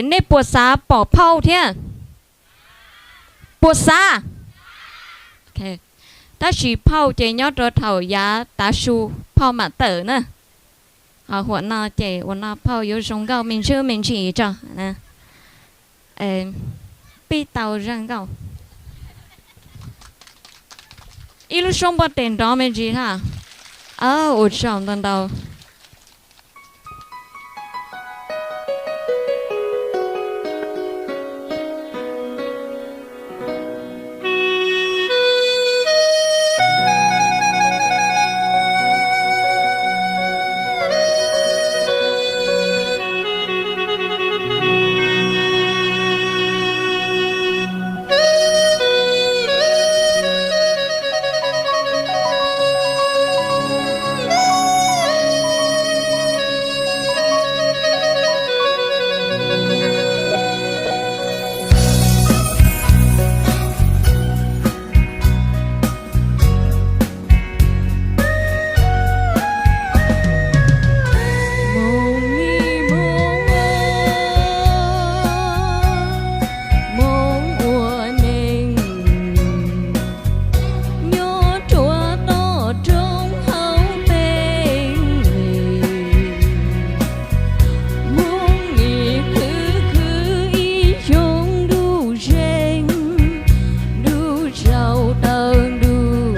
Nej puas xav pom phauj thiab? Puas xav? Tab sis phauj ces nyob rau thaum yav tav su phauj mam tawm na. Ho huam no ces ua no phauj yuav zoo nkauj me ntsis me ntsis tso. Pib tau zaj nkauj. Ib lub suab npua tes nrov me ntsis ha. Ua tsaug ntau ntau. Moos mi moos, moos ua neeg nyob rua toj roob hauv pes. Moos nim khwv khwv ib xyoos ntuj zeeg, ntuj tsaus taw ntuj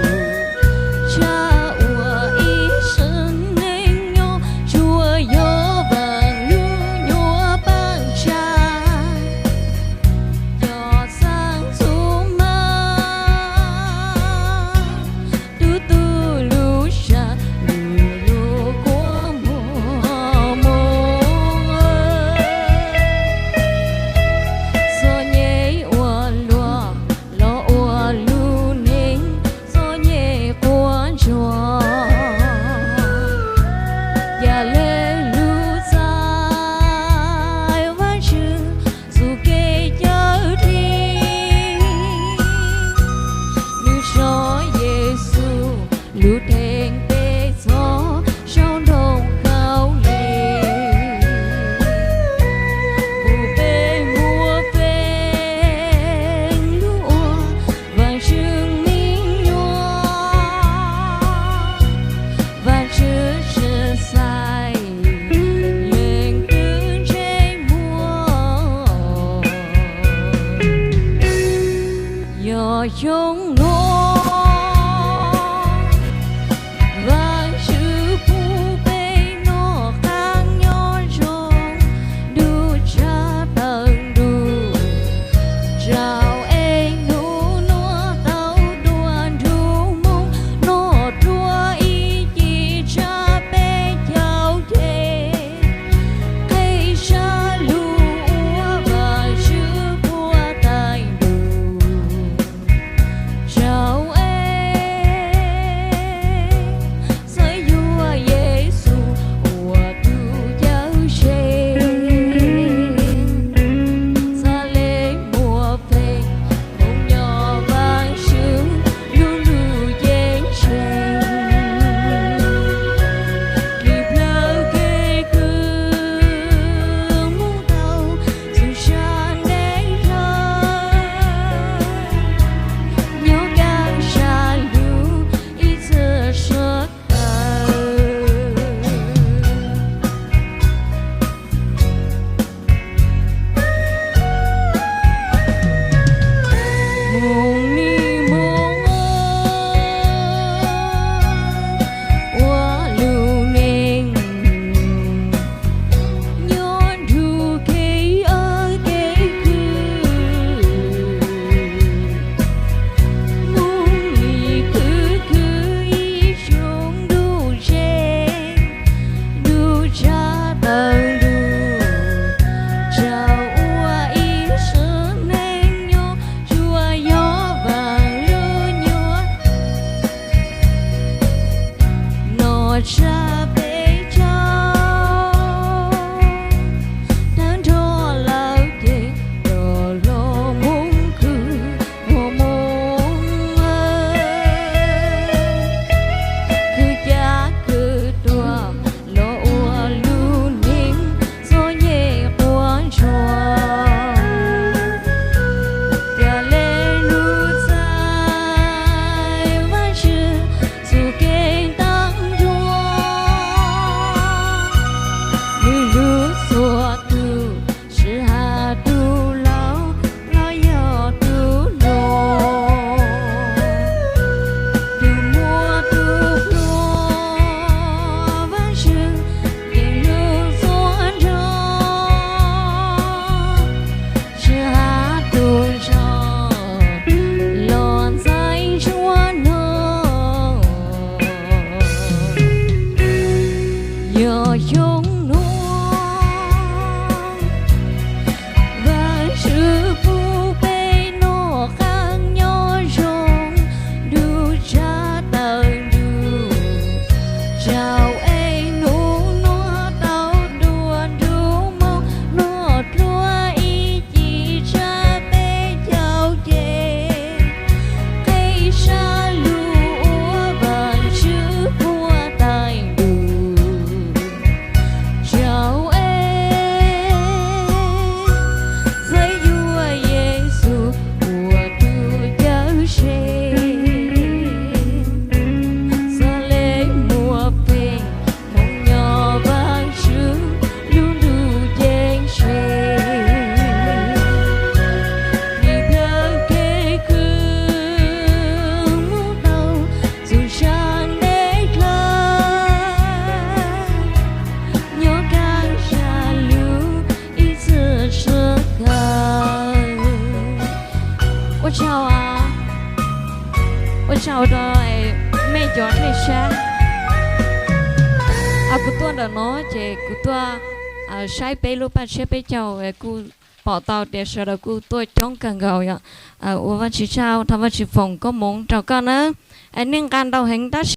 tshab ua ib seem neeg nyob tsuas yog vaaj lug nyuaj paab tsa. Cov xaab txhua maaj tub tug lub sab lug lug kua muag moos. Txom nyem ua luaj los ua lub neej txom nyem quaj ntsuag. Yam le lug txais Vaajtswv txuj kev cawm dlig, nwg tso Yexus lug theej peb txhob saum nroog Kaulees. Pub peb muaj feem lug ua Vaajtswv me nyuam, Vaajtswv tsi xaiv leej twg ntsej muag. Yog xyoo nuav Vaajtswv pub peb noj qaab nyob zoo, ntuj tshab taw ntuj tsaus eeg, nub nuav tau tuaj nrug moos noj dua ib cim tsa peb caug ceg. Qheb sab lug ua Vaajtswv puag tais ntuj, Sau rau mej cov mej sab. Kuv tuaj ntawm no ces kuv tuaj saib peb lub paj tshiab peb caug, kuj pom tau tias sawv daws kuj tuaj coob kawg nkaus yom. Ua Vajtswv tsaug, thov Vajtswv foom koob hmoov rau koj nawb. Nej nqa ntau heev tab sis